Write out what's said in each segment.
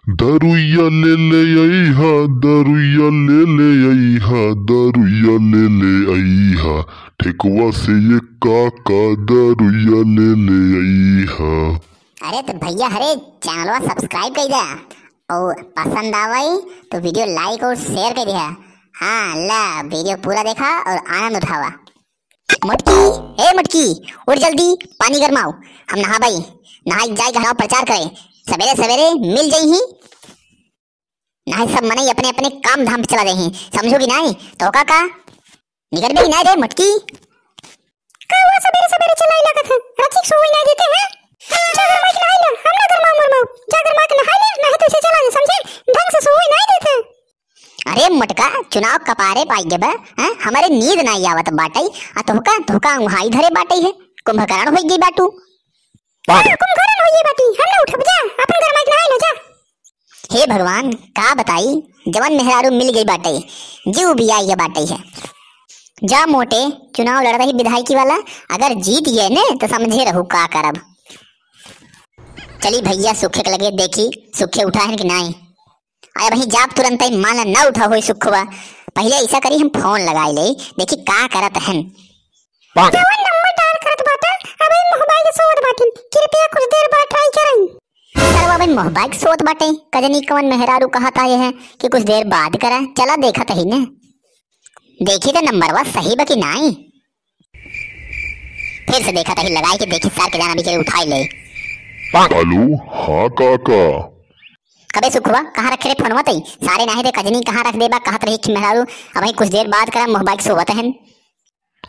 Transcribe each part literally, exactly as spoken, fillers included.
दरुइया ले ले अइहा, दरुइया ले ले अइहा, दरुइया ले ले अइहा, ठेकवा से ये काका दरुइया ले ले अइहा। अरे तो भैया, हरे चैनलवा subscribe कर द्या और पसंद आवइ तो video like और share कर द्या। हाँ, ला video पूरा देखा और आनंद उठावा। मोटकी, ए मोटकी, उठ जल्दी, पानी गरमाओ, हम नहाबइ। नहाइ जाए घराव प्रचार करे, सवेरे सवेरे मिल जइहीं। नाहीं सब मनई अपने अपने काम धाम पे चला जइहीं, समझो कि नाहीं? तो का का निकलबे कि नाहीं रे मोटकी? का हुआ, सवेरे सवेरे चिल्लाए लागत है? राती के सोवइ नाहीं देते हैं? जा गरमाइ के नहाइ ले, हम ना गरमाओ मरमाओ। जा गरमाइ के नहाइ ले, नाहीं तो इसे चला दे, समझे? ढंग से सोवइ नाहीं देते। अरे मोटका, चुनाव कपारे पाइ गए बा, हैं? हमरे नींद नाहीं आवत बाटइ, आ तोहका, तोहका उहाई धरे बाटइ है, कुंभकर्ण होइ गइ बाटू। हाँ, कुंभकर्ण होइ गइ बाटी, हम ना उठब, जा, अपन गरमाइ के नहाइ ले, जा। हे भगवान, का बताई, जवन मेहरारू मिल गइ बाटइ, जीव बियाइ गइ बाटइ है। जा मोटे, चुनाव लड़ रही विधायकी वाला, अगर जीत गए ने, तो समझे रहू का करब। चली भैया, सुखे के लगे देखी, सुखे उठा है कि नाहीं। अरे वहीं जाब तुरंत ही, मान ला ना उठा होई सुखवा। पहिले ऐसा करी, हम फोन लगाई ले, देखी का करत हन। जवन नंबर डायल करत बाटा, अबे मोहबाइक सोवत बाटिन, कृपया कुछ देर बाद try करई। सरवा अबे मोहबाइक सोवत बाटे, कजनी कवन मेहरारू कहत आए हैं कि कुछ देर बाद करा, चला देखत ही ने। देखी तो नंबरवा सही बा कि नाई। फिर से देखत ही लगाई के देखी सार के जाना बिचारे उठाई ले। हेलो, हाँ काका। कबे सुखवा, कहाँ रखे रे फोनवा तई? सारे नाहीं रे कजनी कहाँ रख देबा, कहत रही कि मेहरारू अबहीं कुछ देर बाद करा, मोहबाइक सोवत हन।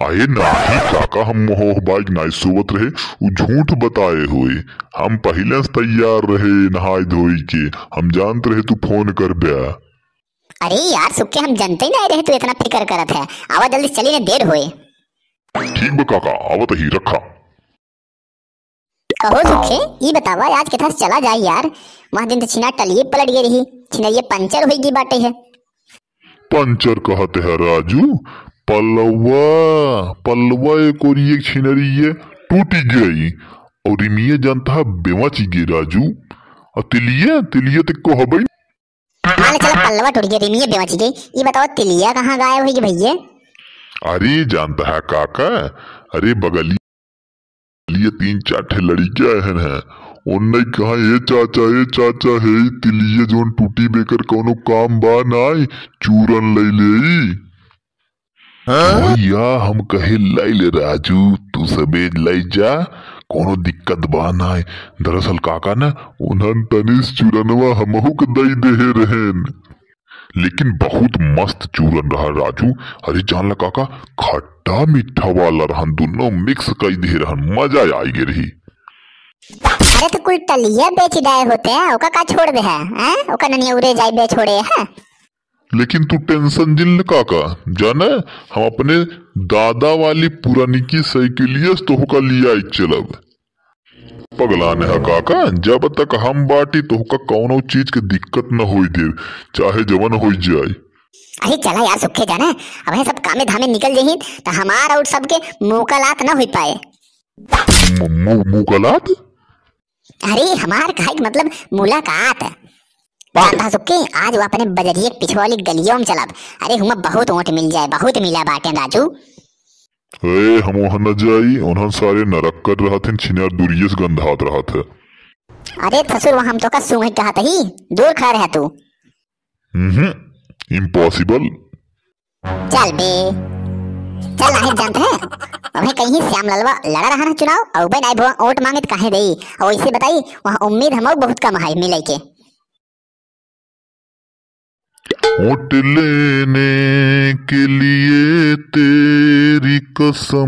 अरे नाहीं काका, हम मोहबाइक नाहीं सोवत रहे, उ झूठ बताए होई। हम पहिले से तैयार रहे नहाई धोई के, हम जानत रहे तू फोन करबे। अरे यार सुखे, हम जनते ही नाहीं रहे तू इतना फिकर करत है। आवा जल्दी चली ने, देर होए। ठीक बा काका, आवत ही, रखा। कहो सुखे, ई बतावा आज केथा से चला जाई यार? वहाँ दिन तो छिना टलिए पलट गई रही, छिनरिये पंचर हुई गई बाटे है। पंचर कहत है राजू, पलवा, पलवा एक ओर एक छिनरिये टूटी गई और रिमिये जानता है बेवच गई राजू। और तिलिये, तिलिये ते कहबई। मान ले चला पलवा टूट गया, रिमिये बेवच गई। ई बतावा तिलिया कहाँ गायब हुई गई भैया? अरे जानता है काका, अरे बगली लिए तीन चार ठे लड़िका अहन है, ओन्ने कहा, "ए चाचा, ए चाचा, हे ई तिलिये जोन टूटी बेकर कौनो काम बा नाई, चूरन लई लेई।" हाँ? भैया हम कहे लई ले राजू, तू सबेज लई जा, कौनो दिक्कत बा नाई। दरअसल काका ना, उन्हन तनिस चूरनवा हमहू के दई देहे रहेन। लेकिन बहुत मस्त चूरन रहा राजू। अरे जान ला काका, खट्टा मीठा वाला रहन, दुनो mix कई दे रहन, मजा आई गे रही। अरे तो कुल टलिया बेच डाए होते हैं, ओका का छोड़ दे है, हैं? ओका ननिया उरे जाई बे छोड़े है। लेकिन तू tension जिन ले काका, जाने हम अपने दादा वाली पुरानिकी साइकिलिया से तोहका लिया चलब। पगलान है काका, जब तक हम बाटी तोहका कौनो चीज के दिक्कत न होई देब, चाहे जवन होई जाए। अरे चला यार सुखे जाना, अब है सब कामे धामे निकल जही त हमार और सबके मुलाकात न होई पाए। मु-, मु-, मुलाकात? अरे हमार कहे के मतलब मुलाकात। जानता सुखे, आज वो अपने बजरिए के पिछवा वाली गलियों में चलब। अरे हुआ बहुत ओट मिल जाए, बहुत मिला बाटे राजू। ए, हम वहाँ न जाई, उन्हन सारे नरक्कड़ रहत हन, छिनार दूरिये से गंधात रहत है। अरे ससुर, वहाँ हम तोका सूंघ कहत ही, दूर खड़ा रह तू। हम्म, impossible। चल बे, चल नाहीं जानत है, अबे कहीं श्याम ललवा लड़ा रहा ना चुनाव, और बे नाई भवा ओट मांगे त काहे देई, और इसे बताई, वहाँ उम्मीद हम बहुत कम है मिले के। वोट लेने के लिए तेरी कसम,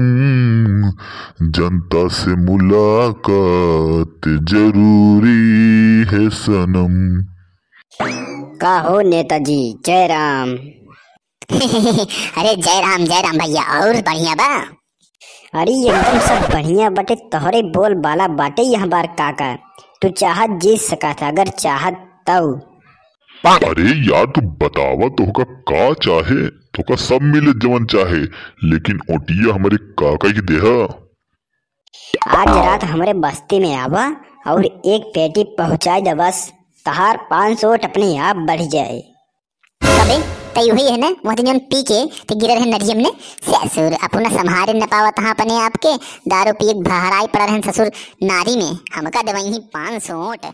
जनता से मुलाकात जरूरी है सनम। का हो नेताजी, जय राम। अरे जय राम, जय राम भैया, और बढ़िया बा? अरे एकदम सब बढ़िया बटे, तोहरे बोल बाला बाटे यह बार काका। तू चाहत जीत सकत है, अगर चाहत तब। अरे यार, तू बतावा, तोहका का चाहे? तोहका सब मिले जवन चाहे, लेकिन ओटिया हमरे काका के देहा। आज रात हमरे बस्ती में आवा और एक पेटी पहुंचाई दे बस। तहार पाँच सौ वोट अपने आप बढ़ जाए। कबे, तई वही है ना, वहाँ जौन पी के ते गिरे रहे नदियम ने। ससुर, अपना संभारे न पावत हाँ अपने आप के, दारू पिए के भहराई पड़ा रहन ससुर नारी में, हमका देवई ही पाँच सौ वोट।